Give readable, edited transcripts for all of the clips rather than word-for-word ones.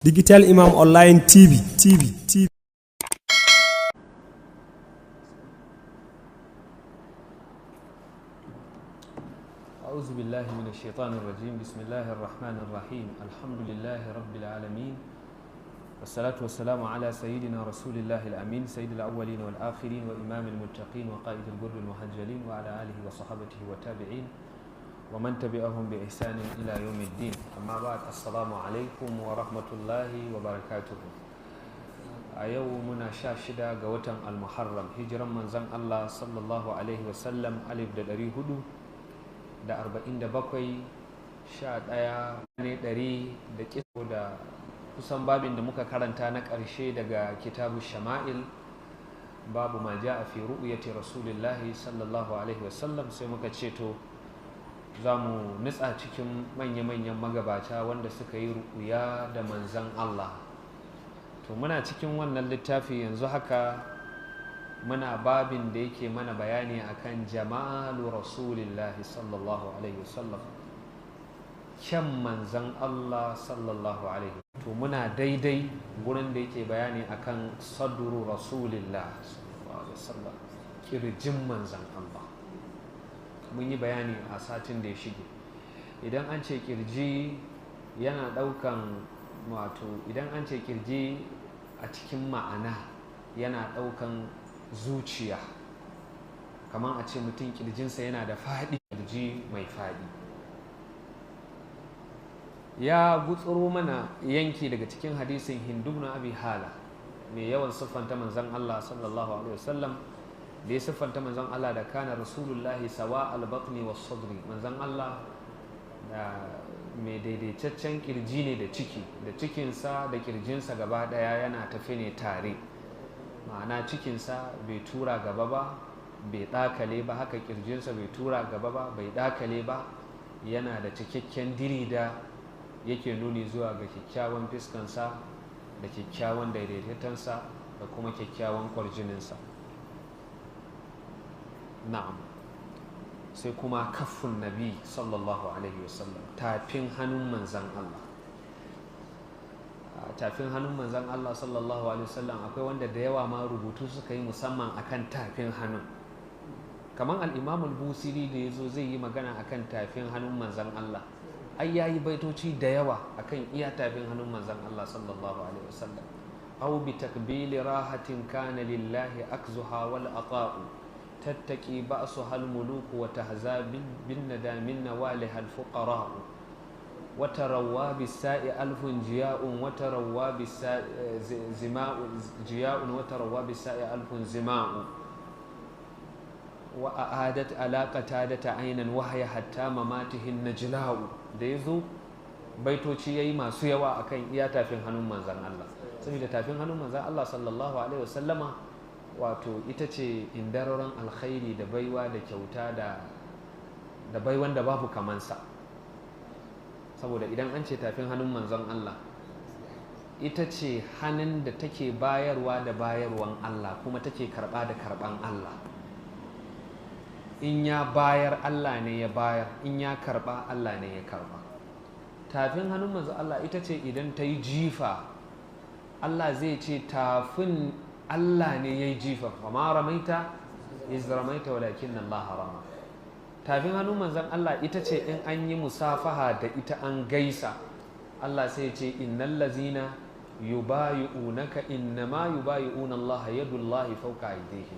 Digital Imam Online TV, TV, TV. أعوذ بالله من الشيطان الرجيم. بسم الله الرحمن الرحيم. الحمد لله رب العالمين، والصلاة والسلام على سيدنا رسول الله الأمين، سيد الأولين والآخرين، وإمام المتقين، وقائد الجر المهجلين، وعلى آله وصحابته والتابعين ومن تبعهم بإحسان إلى يوم الدين. أما بعد، السلام عليكم ورحمة الله وبركاته. A yau muna 16 ga watan Almuharram, hijiran manzon Allah sallallahu alaihi wasallam 1447, 11 ne ɗari da kiso da kusan. Babin da muka karanta na ƙarshe daga Kitabu Shama'il, babu ma ja a fi ru'yati Rasulillahi sallallahu alaihi wasallam. Sai muka ce to, za mu nutsa cikin manya-manyan magabata wanda suka yi ru'uya da manzan Allah. To, muna cikin wannan littafi yanzu haka, muna babin da yake mana bayani akan jama'alu Rasulillahi sallallahu alaihi wasallam, kyan manzan Allah sallallahu alaihi. To, muna daidai gurin da yake bayani akan saduru Rasulillah sallallahu alaihi wasallam, kirjin manzan Allah. Mun yi bayani a satin da ya shige, idan an ce kirji yana daukan, wato idan an ce kirji a cikin ma'ana yana daukan zuciya, kamar a ce mutum kirjinsa yana da faɗi, kirji mai faɗi. Ya gutsuro mana yanki daga cikin hadisin Hindu na Abi Hala, mai yawan siffanta manzon Allah sallallahu alaihi wasallam, da ya siffanta manzon Allah da kana Rasulullahi sawa albatni was sadri, manzon Allah da mai daidaitaccen kirji ne da ciki, da cikinsa da kirjinsa gaba daya yana tafi ne tare, ma'ana cikinsa bai tura gaba ba, bai ɗakale ba, haka kirjinsa bai tura gaba ba, bai ɗakale ba, yana da cikakken diri da yake nuni zuwa ga kyakkyawan fiskansa da kyakkyawan daidaitansa da kuma kyakkyawan kwarjininsa. Na'am, sai kuma kaffun Nabi sallallahu alaihi wasallam, tafin hannun manzan Allah. Tafin hannun manzan Allah sallallahu alaihi wasallam, akwai wanda da yawa ma rubutu suka yi musamman akan tafin hannun, kamar al-Imam al-Busiri da yazo zai yi magana akan tafin hannun manzan Allah, ai yayi baitoci da yawa akan iya tafin hannun manzan Allah sallallahu alaihi wasallam. Aw bi takbili rahatin kana lillahi akzuha wal ata'u tattaki ba'suha al-muluku wa tahza bin nada min nawaliha al-fuqara'u وتروى بالساء ألف جياء وتروى بالساء زماء جياء وتروى بالساء ألف زماء وأعادت على قتادة عينا وهي حتى مماته النجلاء. Da ya zo baitoci ya yi masu yawa akan iya tafin hannun manzan Allah, saboda tafin hannun manzan Allah sallallahu alaihi wasallama, wato ita ce indarorin alkhairi da baiwa da kyauta da baiwan da babu kamansa. Saboda idan an ce tafin hannun manzon Allah, ita ce hannun da take bayarwa da bayarwan Allah, kuma take karba da karban Allah. In ya bayar, Allah ne ya bayar; in ya karba, Allah ne ya karba. Tafin hannun manzon Allah ita ce idan ta yi jifa, Allah zai ce tafin Allah ne ya yi jifa. Wa ramaita iz ramaita walakin Allah rama. Tafin hannun manzon Allah ita ce in an yi musafaha da ita, an gaisa, Allah sai ya ce innal lazina yubayi'unaka innama yubayi'una Allah yadullahi fawqa aydihim.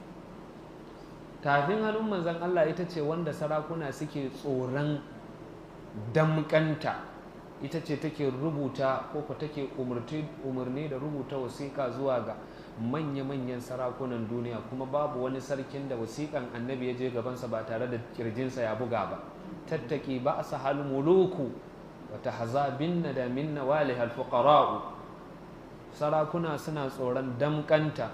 Tafin hannun manzon Allah ita ce wanda sarakuna suke tsoron damkanta, ita ce take rubuta ko ko take umarni da rubuta wasiƙa zuwa ga manya-manyan sarakunan duniya, kuma babu wani sarkin da wasiƙan Annabi ya je gabansa ba tare da kirjinsa ya buga ba. Tattaki ba a sahal muluku wata hazabin na da minna walihal fuqara'u. Sarakuna suna tsoron damkanta,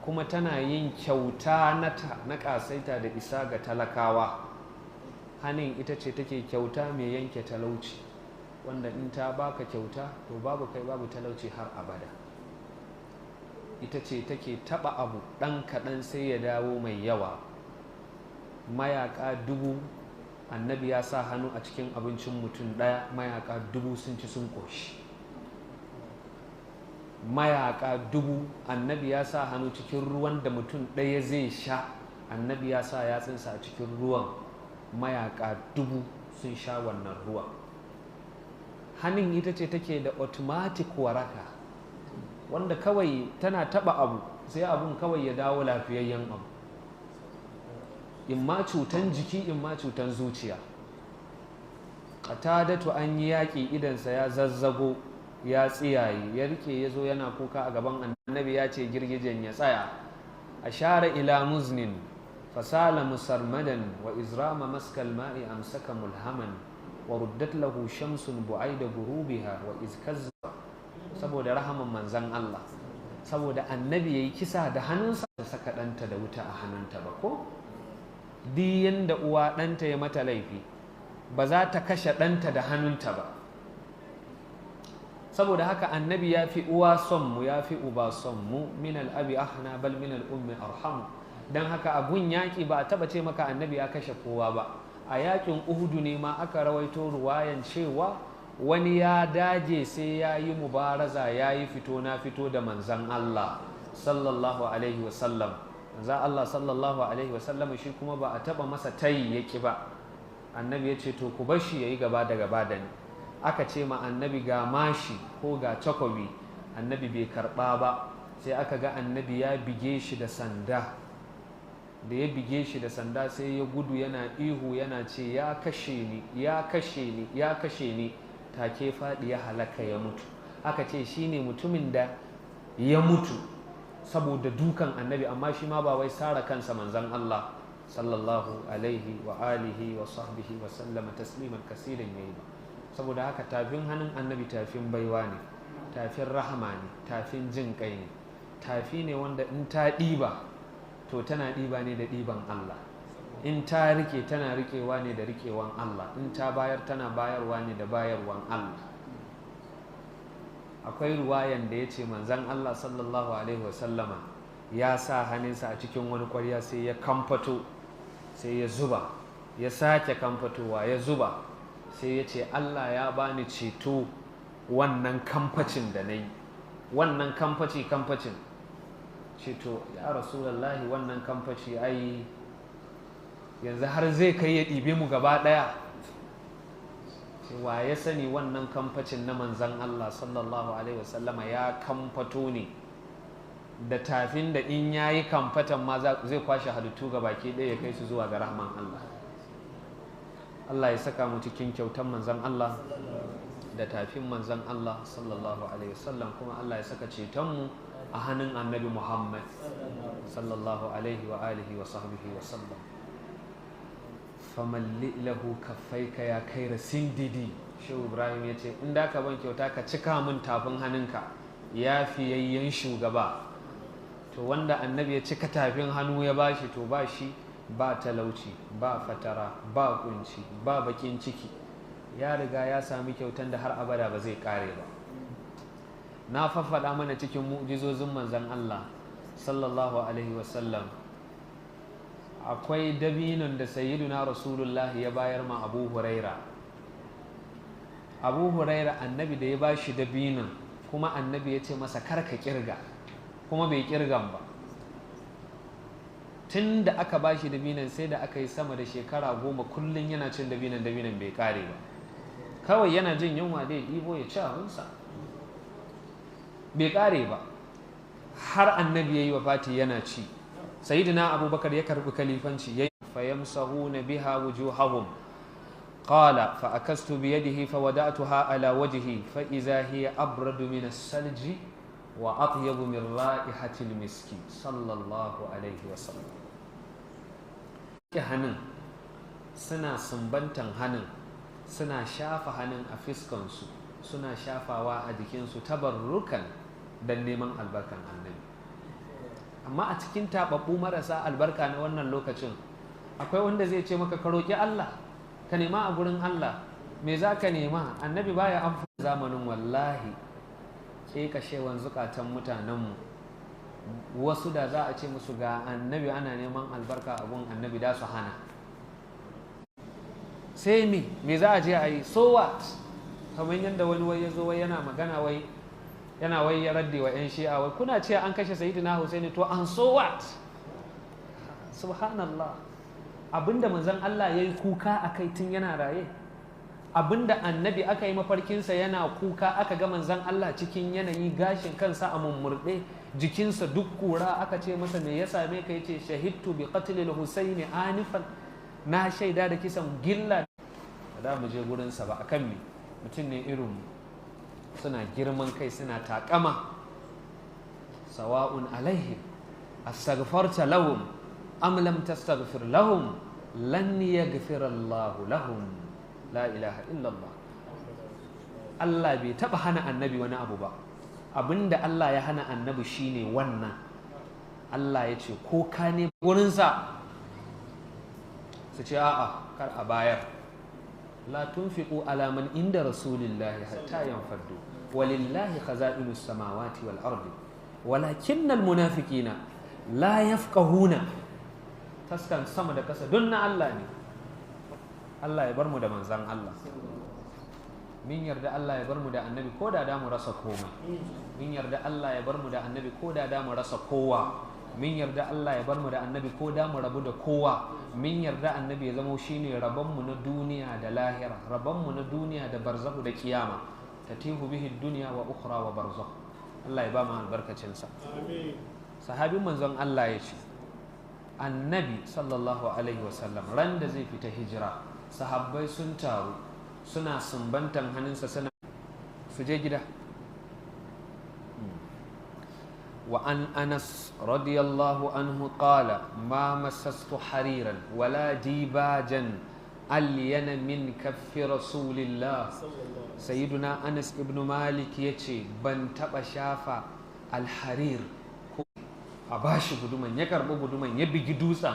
kuma tana yin kyauta na ƙasaita da isa ga talakawa. Hannun ita ce take kyauta mai yanke talauci, wanda in ta baka kyauta, to babu kai babu talauci har abada. Ita ce take taba abu ɗan kaɗan sai ya dawo mai yawa. Mayaka 1000, Annabi ya sa hannu a cikin abincin mutum ɗaya, mayaka 1000 sun ci sun ƙoshi. Mayaka 1000, annabi ya sa hannu cikin ruwan da mutum ɗaya zai sha, annabi ya sa yatsunsa a cikin ruwan, mayaka 1000 sun sha wannan ruwan. Hannun ita ce take da automatic waraka, wanda kawai tana taba abu sai abun kawai ya dawo lafiyayyen abu, imma cutan jiki imma cutan zuciya. Qatadatu an yi yaƙi, idansa ya zazzago ya tsiyaye, ya rike ya zo yana kuka a gaban annabi, ya ce girgijen ya tsaya. Ashara ila muznin fasala musarmadan wa izrama maskal ma'i amsaka mulhaman wa ruddat lahu shamsun bu'aida gurubiha wa izkazza. Saboda rahaman manzan Allah, saboda annabi yayi kisa da hannunsa, da saka ɗanta da wuta a hannunta ba ko duk yanda uwa ɗanta ya mata laifi ba za ta kashe ɗanta da hannunta ba. Saboda haka annabi ya fi uwa son mu, ya fi uba son mu, min al'abi ahna bal min al'ummi arhamu. Don haka abun yaƙi ba a taɓa ce maka annabi ya kashe kowa ba. A yaƙin Uhudu ne ma aka rawaito ruwayan cewa wani ya dage sai ya yi mubaraza, ya yi fito na fito da manzan Allah sallallahu alaihi wasallam. Manzan Allah sallallahu alaihi wasallam shi kuma ba a taɓa masa tayi yaki ba. Annabi ya ce to ku bar shi ya yi gaba da gaba da ni. Aka ce ma annabi ga mashi ko ga takobi, annabi bai karɓa ba. Sai aka ga annabi ya bige shi da sanda. Da ya bige shi da sanda sai ya gudu yana ihu yana ce ya kashe ni, ya kashe ni, ya kashe ni. Take faɗi ya halaka ya mutu. Aka ce shi ne mutumin da ya mutu saboda dukan annabi, amma shi ma ba wai sara kansa manzon Allah sallallahu alaihi wa alihi wa sahbihi wa sallama tasliman kasiran yayi ba. Saboda haka tafin hannun annabi tafin baiwa ne, tafin rahama ne, tafin jin kai ne, tafi ne wanda in ta ɗiba to tana ɗiba ne da ɗiban Allah, in ta rike tana rikewa ne da rikewan Allah, in ta bayar tana bayarwa ne da bayarwan Allah. Akwai ruwayan da ya ce manzan Allah sallallahu alaihi wasallama ya sa hannunsa a cikin wani ƙwarya sai ya kamfato, sai ya zuba, ya sake kamfatowa ya zuba, sai ya ce Allah ya bani ceto wannan kamfacin da na yi, wannan kamfaci kamfacin ceto ya rasulallahi, wannan kamfaci ai yanzu har zai kai ya ɗibe mu gaba ɗaya. Wa ya sani wannan kamfacin na manzan Allah sallallahu alaihi wasallama ya kamfato ne da tafin da in ya yi kamfatan ma zai kwashe halittu ga baki ɗaya ya kai su zuwa ga rahman Allah. Allah ya saka mu cikin kyautan manzan Allah da tafin manzan Allah sallallahu alaihi wasallam, kuma Allah ya saka cetonmu a hannun annabi Muhammad sallallahu alaihi wa alihi wa sahbihi wa sallam. Famalli lahu kaffaika ya kaira sindidi. Shehu Ibrahim ya ce in da ka ban kyauta ka cika min tafin hannunka ya fiyayyen shugaba. To wanda annabi ya cika tafin hannu ya bashi, to ba shi ba talauci, ba fatara, ba kunci, ba bakin ciki. Ya riga ya sami kyautan da har abada ba zai kare ba. Na faffaɗa mana cikin mu'jizozin manzon Allah sallallahu alaihi wasallam akwai dabinon da sayyiduna rasulullahi ya bayar ma Abu Huraira. Abu Huraira annabi da ya bashi dabinon, kuma annabi ya ce masa karka kirga, kuma bai kirgan ba. Tun da aka bashi dabinon sai da aka yi sama da shekara 10 kullum yana cin dabinon, dabinon bai kare ba. Kawai yana jin yunwa da ya ɗibo ya ci abinsa, bai kare ba. Har annabi ya yi wafati yana ci. Sayyidina Abubakar ya karbi kalifanci ya fayamsahuna biha wujuhahum qala fa akastu bi yadihi fa wada'tuha ala wajhi fa idza hiya abradu min as-salji wa atyabu min ra'ihati al-miski sallallahu alaihi wa sallam. Hannun suna sumbantan hannun, suna shafa hannun a fiskansu, suna shafawa a jikinsu tabarrukan dan neman albarkan annabi. Amma a cikin taɓaɓɓu marasa albarka na wannan lokacin akwai wanda zai ce maka ka roƙi Allah, ka nema a gurin Allah. Me za ka nema? Annabi baya amfani zamanin wallahi ƙeƙashewan zukatan mutanenmu. Wasu da za a ce musu ga annabi ana neman albarka a gun annabi da su hana. Sai me za a je a yi? So what? Kamar yadda wani wai ya zo wai yana magana wai Yana wai ya raddi wa 'yan Shi'a, wai kuna ce an kashe Sayyidina Husaini, to and so what? Subhanallah. Abinda manzon Allah ya yi kuka a kai tun yana raye, abinda annabi aka yi mafarkinsa yana kuka, aka ga manzon Allah cikin yanayi, gashin kansa a mummurɗe, jikinsa duk kura, aka ce masa me ya same ka, yace shahidtu bi qatlil Husaini anifan, na shaida da kisan gilla. Ba da mu je gurinsa ba akan me? Mutum ne irin suna girman kai, suna takama. Sawa'un alaihim astaghfarta lahum am lam tastaghfir lahum lan yaghfir Allah lahum. La ilaha illallah. Allah bai taba hana annabi wani abu ba. Abinda Allah ya hana annabi shine wannan. Allah ya ce ko ka ne gurinsa, su ce a'a kar a bayar. La tunfiqu ala man inda rasulillahi hatta yanfaddu walillahi khaza'inus samawati wal ardi walakinnal munafiqina la yafqahuna. Taskan sama da kasa don na Allah ne. Allah ya bar mu da manzan Allah. Min yarda Allah ya bar mu da annabi ko da da mu rasa komai. Min yarda Allah ya bar mu da annabi ko da da mu rasa kowa. Min yarda Allah ya bar mu da annabi ko da mu rabu da kowa. Min yarda annabi ya zamo shine rabonmu na duniya da lahira, rabonmu na duniya da barzahu da kiyama. Tatihu bihi dunya wa ukhra wa barzakh. Allah ya ba mu albarkacin sa. Amin. Sahabin manzon Allah ya ce annabi sallallahu alaihi wasallam ran da zai fita hijira, sahabbai sun taru suna sumbantan hannunsa, suna su je gida. وعن أنس رضي الله عنه قال ما مسست حريرا ولا ديباجا ألين من كف رسول الله. سيدنا أنس ابن مالك يتي بن تبا شافا الحرير أباشي قدوما يكرب قدوما يبي دوسا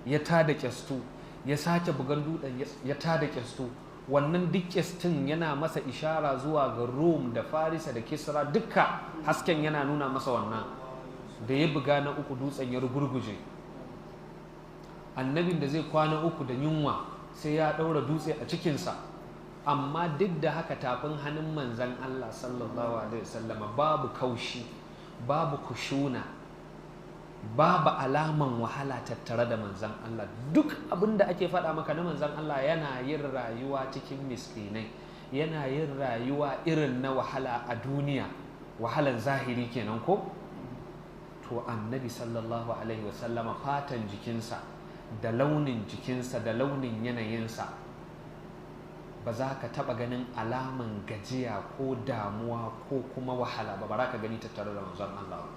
يتادك يستو يساك بغندودا يتادك يستو. Wannan duk kyastin yana masa ishara zuwa ga Rome da Farisa da Kisra, dukka hasken yana nuna masa wannan. Da ya buga na uku dutsen ya rugurguje. Annabin da zai kwana uku da yunwa sai ya ɗaura dutse a cikinsa, amma duk da haka tafin hannun manzan Allah sallallahu alaihi wasallama babu kaushi, babu kushuna, babu alaman wahala tattare da manzan Allah. Duk abin da ake faɗa maka na manzan Allah, yana yin rayuwa cikin miskinai, yana yin rayuwa irin na wahala a duniya, wahalan zahiri kenan ko? To annabi sallallahu alaihi wasallama fatan jikinsa da launin jikinsa da launin yanayinsa ba za ka taɓa ganin alaman gajiya ko damuwa ko kuma wahala ba, ba za ka gani tattare da manzon Allah ba.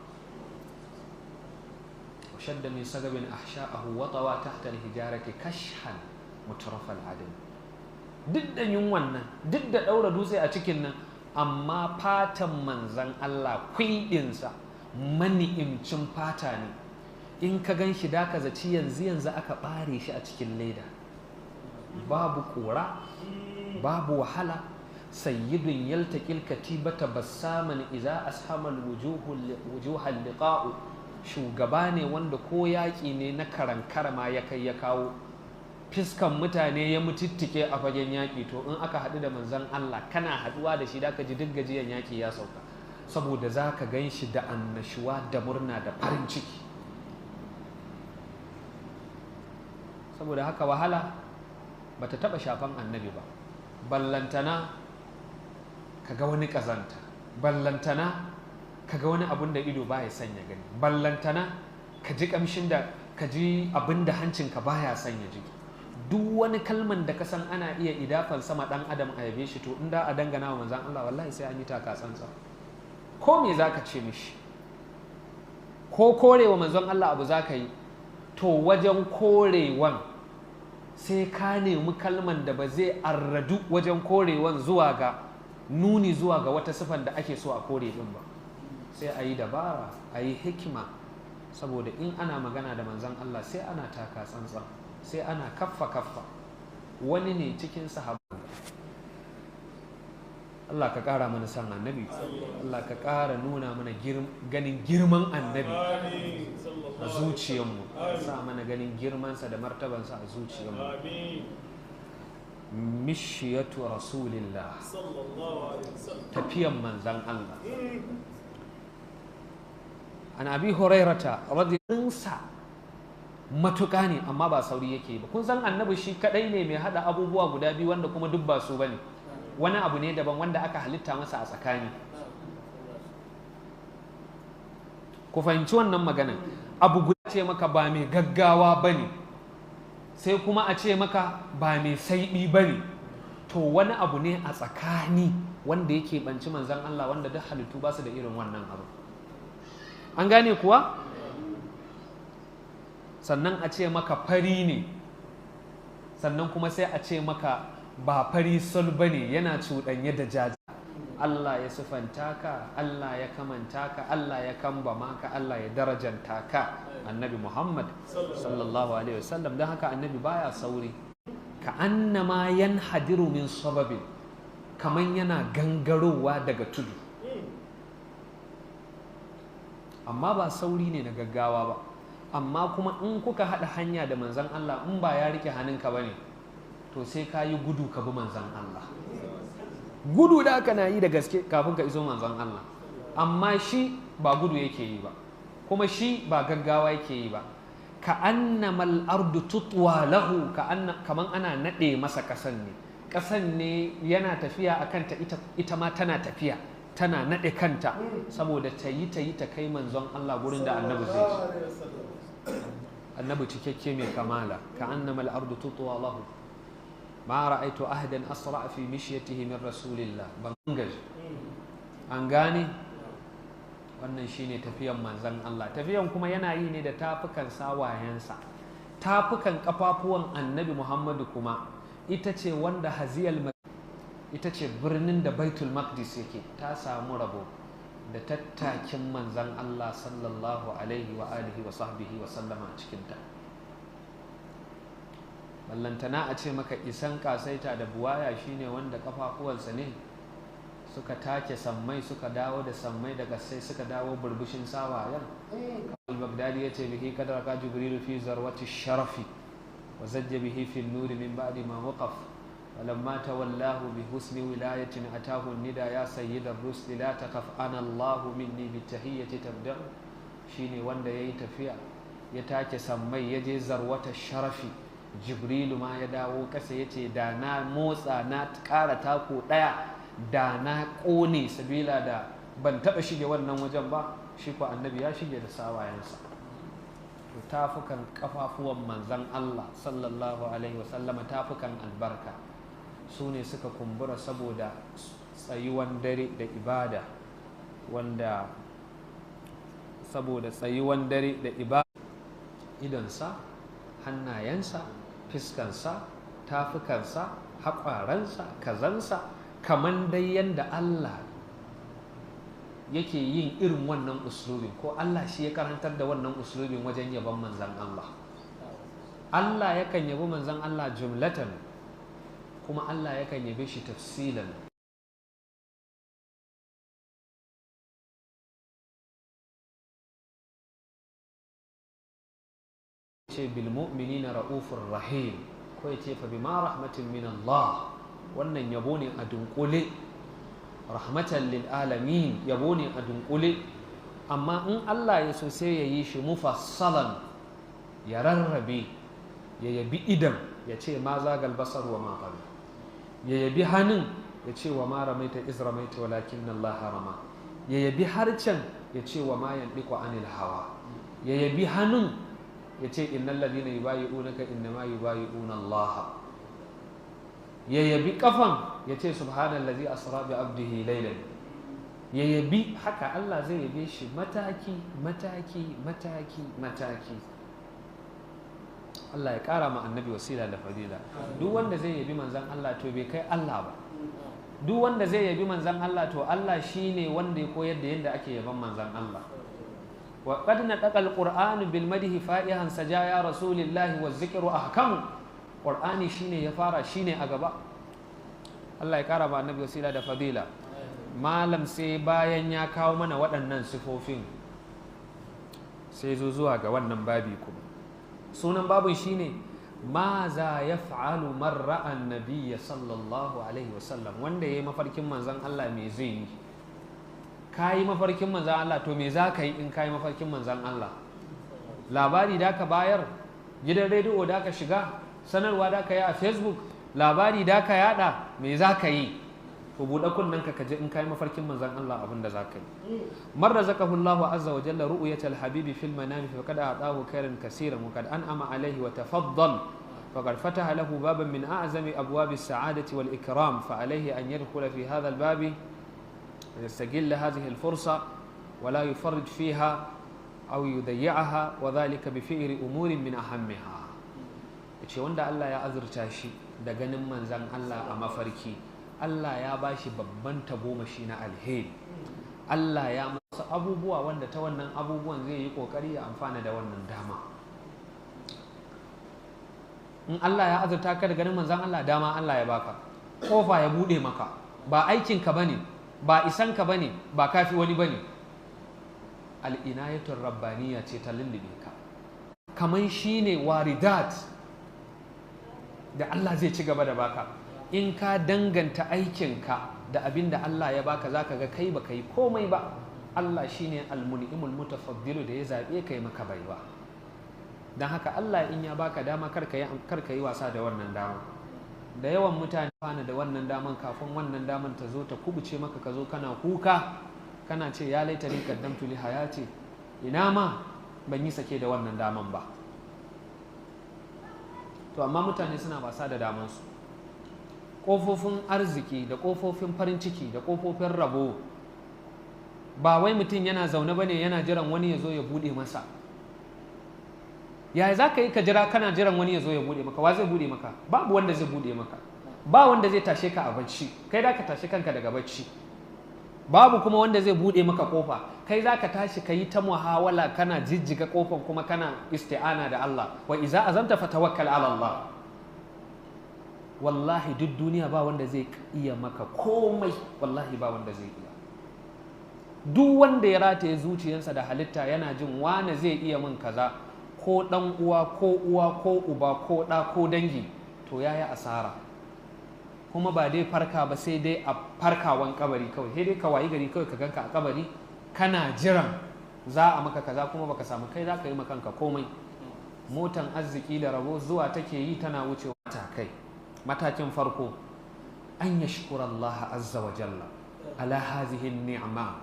وشد من سقب أحشاءه وطوى تحت الحجارة كشحا مترف العدم. Duk da yunwan nan, duk da ɗaura dutse a cikin nan, amma fatan manzan Allah kwiɗinsa mani'imcin fata ne. In ka gan shi da ka zaci yanzu yanzu aka ɓare shi a cikin leda. Babu ƙura, babu wahala. Sayyidun yaltaqil katibata bassaman iza ashamal wujuhal liqa'u. Shugaba ne wanda ko yaƙi ne na karankara ma ya kai ya kawo, fiskan mutane ya mututtike a fagen yaƙi. To in aka haɗu da manzon Allah, kana haɗuwa da shi da ka ji duk gajiyan yaƙi ya sauka, saboda za ka gan shi da annashuwa da murna da farin ciki. Saboda haka wahala ba ta taɓa shafan annabi ba. Ballantana ka ga wani ƙazanta, ballantana ka ga wani abun da ido baya son ya gani, ballantana ka ji kamshin da ka ji abin da hancinka baya son ya ji. Duk wani kalman da ka san ana iya idafan sama dan adam a yabe shi, to in da a dangana wa manzon Allah wallahi sai an yi taka tsantsan. Ko me zaka ce mishi, ko korewa manzon Allah abu zaka yi, to wajen korewan sai ka nemi kalman da ba zai arradu wajen korewan zuwa ga nuni zuwa ga wata sifan da ake so a kore din ba. Sai a yi dabara, a yi hikima, saboda in ana magana da manzon Allah sai ana taka tsantsan, sai ana kaffa kaffa. Wani ne cikin sahabbai. Allah ka ƙara mana san annabi, Allah ka ƙara nuna mana ganin girman annabi a zuciyarmu, sa mana ganin girmansa da martabansa a zuciyarmu. Mishiyatu rasulillah, tafiyan manzan Allah. An Abi Hurairata radiyallahu, matuƙa ne, amma ba sauri yake ba. Kun san Annabi shi kadai ne mai hada abubuwa guda biyu wanda kuma duk ba su bane, wani abu ne daban wanda aka halitta masa a tsakani. Ku fahimci wannan maganan. Abu guda ce maka ba mai gaggawa bane, sai kuma a ce maka ba mai saiɓi bane. To wani abu ne a tsakani wanda yake banci manzan Allah, wanda duk halittu ba su da irin wannan abu. An gane kuwa? Sannan a ce maka fari ne, sannan kuma sai a ce maka ba fari sol ba ne, yana cuɗanye da jaji. Allah ya sifanta ka, Allah ya kamanta ka, Allah ya kambama ka, Allah ya darajanta ka, Annabi Muhammad sallallahu alaihi wasallam. Don haka Annabi baya sauri. Ka annama yanhadiru min sababin, kaman yana gangarowa daga tudu, amma ba sauri ne na gaggawa ba. Amma kuma in kuka haɗa hanya da manzan Allah, in ba ya rike hannunka ba ne, to sai ka yi gudu ka bi manzan Allah. Gudu da aka na yi da gaske kafin ka iso manzan Allah. Amma shi ba gudu yake yi ba, kuma shi ba gaggawa yake yi ba. Ka annamal ardu tutwa lahu, ka anna kaman ana nade masa kasan ne, kasan ne yana tafiya a kanta, ita ma tana tafiya, tana nade kanta saboda ta yi ta yi ta kai manzon Allah gurin da Annabi zai ji. Annabi cikakke mai kamala. Ka annamal ardu tutwa lahu, ma ra'aitu ahadan asra fi mishyatihi min rasulillah. Ban gaji. An gane wannan shine tafiyan manzon Allah. Tafiyan kuma yana yi ne da tafukan sawayensa, tafukan kafafuwan Annabi Muhammadu. Kuma ita ce wanda haziyal, ita ce birnin da Baitul Maqdis yake, ta samu rabo da tattakin manzan Allah sallallahu alaihi wa alihi wa sahbihi wa sallama a cikinta. Ballantana a ce maka isan kasaita da buwaya shine wanda kafafuwansa ne suka take sammai, suka dawo da sammai daga sai suka dawo burbushin sawayen. Al-Baghdadi ya ce: bihi kadraka Jibrilu fi zarwati sharafi wa zajja bihi fi nuri min ba'di ma waqaf. ولما تولاه بحسن ولاية أتاه الندى يا سيد الرسل لا تخف أنا الله مني بالتحية تبدأ. shine wanda ya yi tafiya ya take sammai, ya je zarwata sharafi, Jibrilu ma ya dawo ƙasa ya ce da na motsa na ƙara tako ɗaya da na ƙone, sabila da ban taɓa shige wannan wajen ba. Shi ko Annabi ya shige da sawayensa. To tafukan kafafuwan manzan Allah sallallahu alaihi wasallama, tafukan albarka, su ne suka kumbura saboda tsayuwan dare da ibada, wanda saboda tsayuwan dare da ibada, idonsa, hannayensa, fiskansa, tafukansa, haƙwaransa, kazansa, kaman dai yanda Allah yake yin irin wannan uslubin, ko Allah shi ya karantar da wannan uslubin wajen yabon manzan Allah. Allah yakan yabi manzan Allah jumlatan, kuma Allah yakan yabe shi tafsilan. Ce bil mu'minina ra'ufur rahim, ko ya ce fa bima rahmatin min Allah, wannan yabo ne a dunkule. Rahmatan lil alamin, yabo ne a dunkule. Amma in Allah ya so, sai ya yi shi mufassalan, ya rarrabe, ya yabi idan, ya ce ma zagal basar wa ma tagha, ya yabi hannun, ya ce wa ma ramaita iz ramaita walakin Allah rama, ya yabi harcen, ya ce wa ma yandiqu anil hawa, ya yabi hannun, ya ce innal ladina yubayi'unaka innama yubayi'una Allah, ya yabi kafan, ya ce subhanallazi asra bi abdihi laylan. Ya yabi haka, Allah zai yabe shi mataki mataki mataki mataki. Allah ya kara ma Annabi wasila da fadila. Duk wanda zai yabi manzan Allah, to bai kai Allah ba. Duk wanda zai yabi manzan Allah, to Allah shine wanda ya koyar da yadda ake yaban manzan Allah. Wa qad nataqa alqur'anu bil madhi fa'ihan sajaya rasulillahi wa zikru ahkamu. Qur'ani shine ya fara, shine a gaba. Allah ya kara ma Annabi wasila da fadila. Malam sai bayan ya kawo mana waɗannan sifofin, sai zo zuwa ga wannan babi. Kuma sunan babin shine Ma za ya fa'alu man ra'a nabiyya sallallahu alaihi wasallam? Wanda ya yi mafarkin manzon Allah me zai yi? Ka yi mafarkin manzon Allah, to me za ka yi in ka yi mafarkin manzon Allah? Labari da ka bayar? Gidan rediyo da ka shiga? Sanarwa da ka yi a Facebook? Labari da ka yada? Me za ka yi? To buɗe kunnen ka kaji in kai mafarkin manzon Allah abin da za ka yi. Man razaqahu Allahu azza wa jalla ru'yatal habibi fil manami faqad a'tahu khairan kaseeran wa qad an'ama alayhi wa tafaddal faqad fataha lahu baban min a'zami abwabi as-sa'adati wal ikram, fa alayhi an yadkhula fi hadha al-babi wa yastagilla hadhihi al-fursa wa la yufarrij fiha aw yudayyi'aha, wa dhalika bi fi'li umurin min ahammiha. Yace wanda Allah ya azurta shi da ganin manzon Allah a mafarki, Allah ya ba shi babban tagomashi na alheri. Allah ya masa abubuwa wanda ta wannan abubuwan zai yi kokari ya amfana da wannan dama. In Allah ya azurta ka da ganin manzon Allah, dama Allah ya baka, kofa ya bude maka. Ba aikinka bane, ba isanka bane, ba kafi wani bane. Al'inayatul rabbaniya ce ta lullube ka, kaman shine waridat da Allah zai ci gaba da baka. In ka danganta aikinka da abin da Allah ya baka, zaka ga kai baka yi komai ba. Allah shine almun'imul mutafaddilu da ya zabe kai maka baiwa. Dan haka Allah in ya baka dama, kar ka yi wasa da wannan dama. Da yawan mutane fana da wannan daman kafin wannan daman ta zo ta kubuce maka, ka zo kana kuka kana ce ya laita ni qaddamtu li hayati, ina ma ban yi sake da wannan daman ba. To amma mutane suna wasa da damansu. Ƙofofin arziki da ƙofofin farin ciki da ƙofofin rabo, ba wai mutum yana zaune bane yana jiran wani ya zo ya buɗe masa. Yaya za ka yi ka jira kana jiran wani ya zo ya buɗe maka? Wa zai buɗe maka? Babu wanda zai buɗe maka. Ba wanda zai tashe ka a bacci, kai za ka tashe kanka daga bacci. Babu kuma wanda zai buɗe maka ƙofa, kai za ka tashi ka yi ta muhawala kana jijjiga ƙofan kuma kana isti'ana da Allah. Wa iza azamta fatawakkal ala Allah. Wallahi duk duniya ba wanda zai iya maka komai, wallahi ba wanda zai iya. Duk wanda ya rataye zuciyarsa da halitta yana jin wane zai iya min kaza, ko ɗan uwa ko uwa ko uba ko ɗa ko dangi, to ya yi asara. Kuma ba dai farka ba, sai dai a farkawan kabari kawai. Sai dai ka wayi gari kawai ka ganka a kabari kana jiran za a maka kaza kuma baka samu. Kai za ka yi makanka komai. Motan arziki da rabo zuwa take yi tana wucewa kai. Matakin farko, an yashkura Allah azza wa jalla ala hazihi ni'ma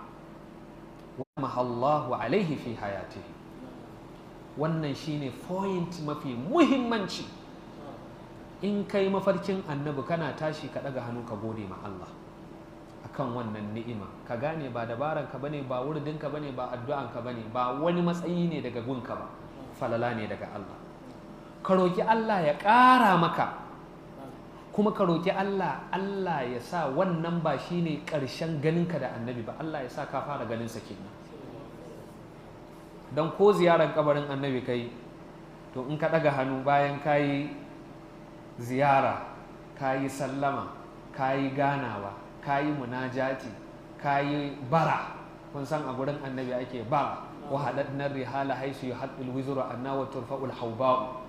wa mahallahu alaihi fi hayatihi. Wannan shine point mafi muhimmanci. In kai mafarkin annabi kana tashi ka daga hannu ka gode ma Allah akan wannan ni'ima. Ka gane ba dabaranka bane, ba wurdinka bane, ba addu'anka bane, ba wani matsayi ne daga gunka ba, falala ne daga Allah. Ka roki Allah ya ƙara maka, kuma ka roki Allah, Allah ya sa wannan ba shine ƙarshen ganinka da annabi ba, Allah ya sa ka fara ganinsa kenan. Don ko ziyarar kabarin annabi kai, to in ka ɗaga hannu bayan ka yi ziyara, ka yi sallama, ka yi ganawa, ka yi munajati, ka yi bara. Kun san a gurin annabi ake bara. Wa haɗaɗnar rihala haisu ya haɗul wizuru anna wa turfa'ul hauba'u.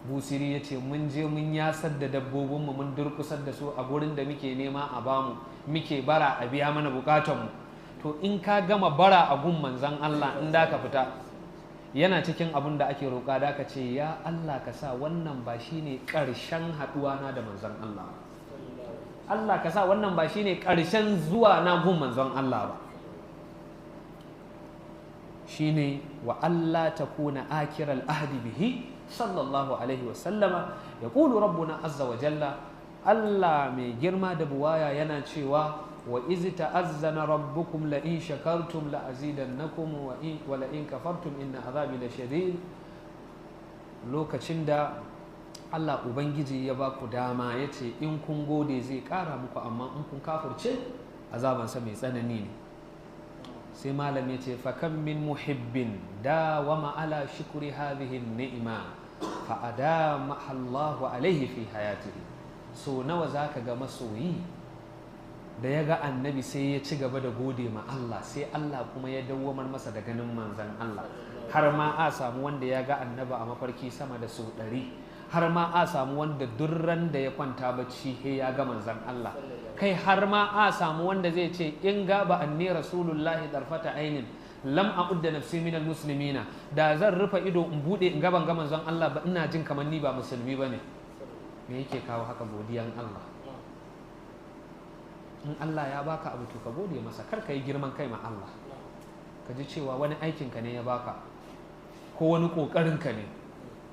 Busiri ya ce mun je mun yasar da dabbobinmu, mun durkusar da su a gurin da muke nema a bamu, muke bara a biya mana bukatanmu. To in ka gama bara a gun manzan Allah, in da ka fita, yana cikin abin da ake roƙa, da ka ce ya Allah ka sa wannan ba shine ƙarshen haɗuwa na da manzan Allah. Allah ka sa wannan ba shine ƙarshen zuwa na gun manzon Allah ba. Shine wa Allah takuna akiral ahdi bihi sallallahu alaihi wa sallama. Yaqulu rabbuna azza wa jalla, Allah mai girma da buwaya yana cewa wa iz ta'azzana rabbukum la in shakartum la azidannakum wa la in kafartum inna azabi lashadid. Lokacin da Allah Ubangiji ya ba ku dama ya ce in kun gode zai ƙara muku, amma in kun kafirce azabansa mai tsanani ne. Sai malam ya ce fakan min muhibbin dawama ala shukri hadhihi ni'ima fa adama Allahu alaihi fi hayatihi. So nawa zaka ga masoyi da ya ga annabi sai ya ci gaba da gode ma Allah, sai Allah kuma ya dawwamar masa da ganin manzan Allah. Har ma a samu wanda ya ga annabi a mafarki sama da sau 100, Har ma a samu wanda durran da ya kwanta bacci he ya ga manzon Allah. Kai har ma a samu wanda zai ce in gaba anni rasulullahi darfata ainin lam a'udda nafsi minal muslimina, da zan rufe ido in bude in gaban ga manzon Allah ba, ina jin kamar ni ba musulmi bane. Me yake kawo haka? Godiyan Allah. In Allah ya baka abu to ka gode masa, kar ka yi girman kai ma Allah. Ka ji cewa wani aikin ka ne ya baka, ko wani kokarin ka ne,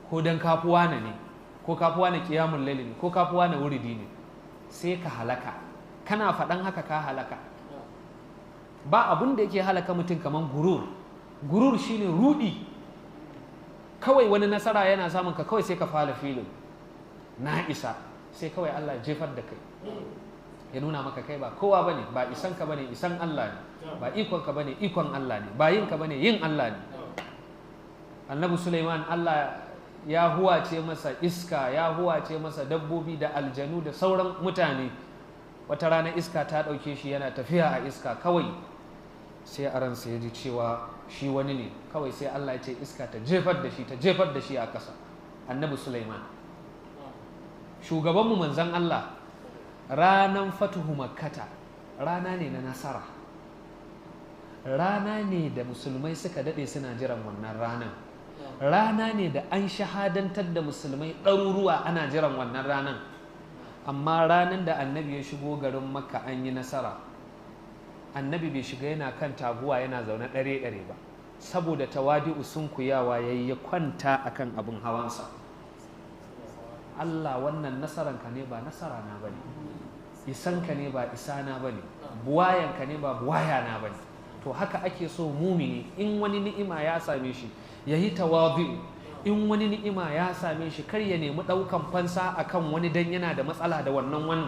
ko dan kafuwa ne, ko kafuwa na qiyamul layl ne, ko kafuwa na wuridi ne, sai ka halaka. Kana faɗan haka ka halaka. Ba abun da yake halaka mutum kaman gurur. Gurur shine rudi. Kawai wani nasara yana samun ka, kawai sai ka fara filin na isa, sai kawai Allah ya jefar da kai, ya nuna maka kai ba kowa bane, ba isan ka bane, isan Allah ne, ba ikon ka bane, ikon Allah ne, ba yin ka bane, yin Allah ne. Annabi Sulaiman Allah ya huwace masa iska, ya huwace masa dabbobi da aljanu da sauran mutane. Wata rana iska ta ɗauke shi yana tafiya a iska, kawai sai a ransa ya ji cewa shi wani ne. Kawai sai Allah ya ce iska ta jefar da shi, ta jefar da shi a ƙasa. Annabi Sulaiman, shugabanmu manzan Allah, ranan fatuhu makkata rana ne na nasara, rana ne da musulmai suka daɗe suna jiran wannan ranan, rana ne da an shahadantar da musulmai ɗaruruwa ana jiran wannan ranan. Amma ranan da annabi ya shigo garin Makka an yi nasara, annabi bai shiga yana kan taguwa yana zaune ɗare-ɗare ba, saboda tawadi'u sunkuyawa ya yi, ya kwanta akan abin hawansa. Allah, wannan nasaranka ne ba nasara na bane, isanka ne ba isana bane, buwayanka ne ba buwayana bane. To haka ake so mumini in wani ni'ima ya same shi ya yi tawadi'u. In wani ni'ima ya same shi kar ya nemi ɗaukan fansa akan wani dan yana da matsala da wannan wani,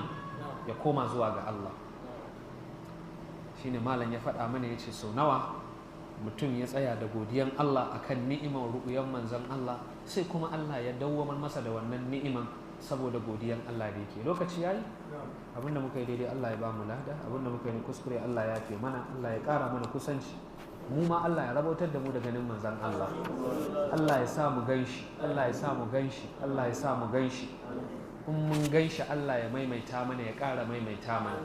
ya koma zuwa ga Allah. Shine malam ya faɗa mana, ya ce sau nawa mutum ya tsaya da godiyan Allah akan ni'iman ru'uyan manzon Allah, sai kuma Allah ya dawwamar masa da wannan ni'iman saboda godiyan Allah da yake. Lokaci yayi, abinda muka yi daidai Allah ya ba mu lada, abinda muka yi kuskure Allah ya yafe mana, Allah ya ƙara mana kusanci, mu ma Allah ya rabautar da mu da ganin manzon Allah. Allah ya sa mu ganshi, Allah ya sa mu ganshi, Allah ya sa mu ganshi. In mun ganshi Allah ya maimaita mana, ya ƙara maimaita mana.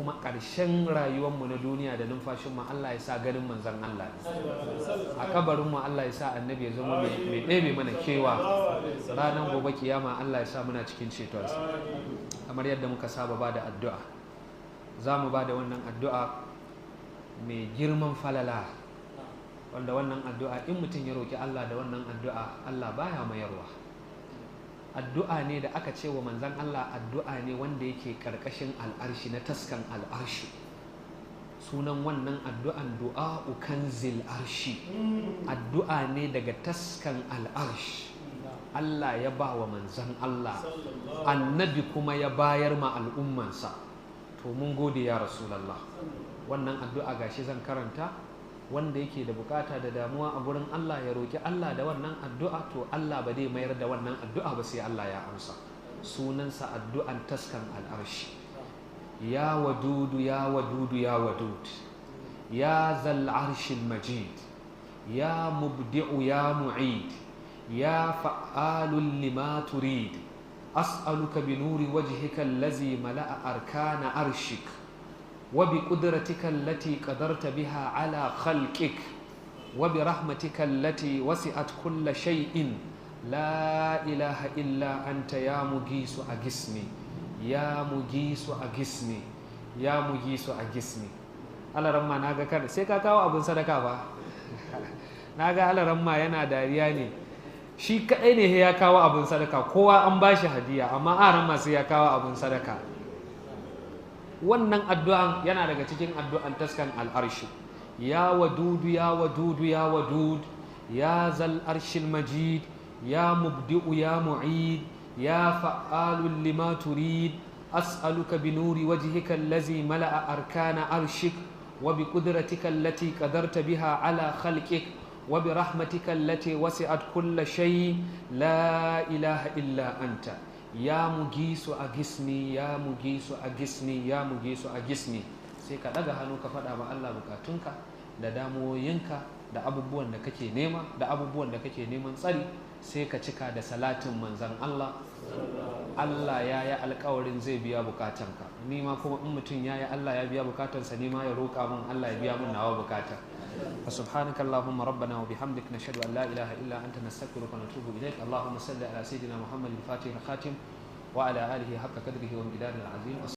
Kuma ƙarshen rayuwarmu na duniya da numfashinmu Allah ya sa ganin manzon Allah ne. A kabarinmu Allah ya sa annabi ya zama mai ɗebe mana kewa. Ranar gobe kiyama Allah ya sa muna cikin cetonsa. Kamar yadda muka saba ba da addu'a, za mu ba da wannan addu'a mai girman falala, wanda wannan addu'a in mutum ya roƙi Allah da wannan addu'a Allah baya mayarwa. Addu'a ne da aka ce wa manzan Allah, addu'a ne wanda yake ƙarƙashin al'arshi, na taskan al'arshi. Sunan wannan addu'an du'a'u kanzil arshi. Addu'a ne daga taskan al'arshi. Allah ya ba wa manzan Allah, annabi kuma ya bayar ma al'ummansa. To mun gode ya Rasulallah. Wannan addu'a gashi zan karanta, wanda yake da bukata da damuwa a gurin Allah ya roki Allah da wannan addu'a, to Allah ba zai mayar da wannan addu'a ba sai Allah ya amsa. Sunansa addu'an taskan al'arshi. Ya wadudu, ya wadudu, ya wadud, ya zal arshil majid, ya mubdi'u, ya mu'id, ya fa'alun lima turid, as'aluka bi nuri wajhika allazi mala'a arkana arshik, وبقدرتك التي قدرت بها على خلقك، وبرحمتك التي وسعت كل شيء، لا إله إلا أنت يا مجيس أجسني، يا مجيس أجسني، يا مجيس أجسني. Allah ramma na ga kar sai ka kawo abun sadaka ba. Na ga Allah ramma yana dariya ne, shi kadai ne ya kawo abun sadaka, kowa an bashi hadiya amma a ramma sai ya kawo abun sadaka. Wannan addu'an yana daga cikin addu'an taskan al'arshi. Ya wadudu, ya wadudu, ya wadud, ya zal arshil majid, ya mubdi'u, ya mu'id, ya fa'alun lima turid, as'aluka bi nuri wajhika allazi mala'a arkana arshik, wa bi qudratika allati qadarta biha ala khalqik, wa bi rahmatika allati wasi'at kulla shay, la ilaha illa anta. Ya mugisu a gisni, ya mugisu a gisni, ya mugisu a gisni. Sai ka ɗaga hannu ka faɗa ma Allah bukatunka da damuwoyinka da abubuwan da kake nema da abubuwan da kake neman tsari. Sai ka cika da salatin manzan Allah. Allah ya yi alkawarin zai biya bukatanka. Ni ma kuma in mutum ya yi, Allah ya biya bukatansa, ni ma ya roƙa min Allah ya biya min nawa bukata. فسبحانك اللهم ربنا وبحمدك، نشهد أن لا إله إلا أنت، نستغفرك ونتوب إليك. اللهم صل على سيدنا محمد الفاتح الخاتم وعلى آله حق قدره ومقداره العظيم.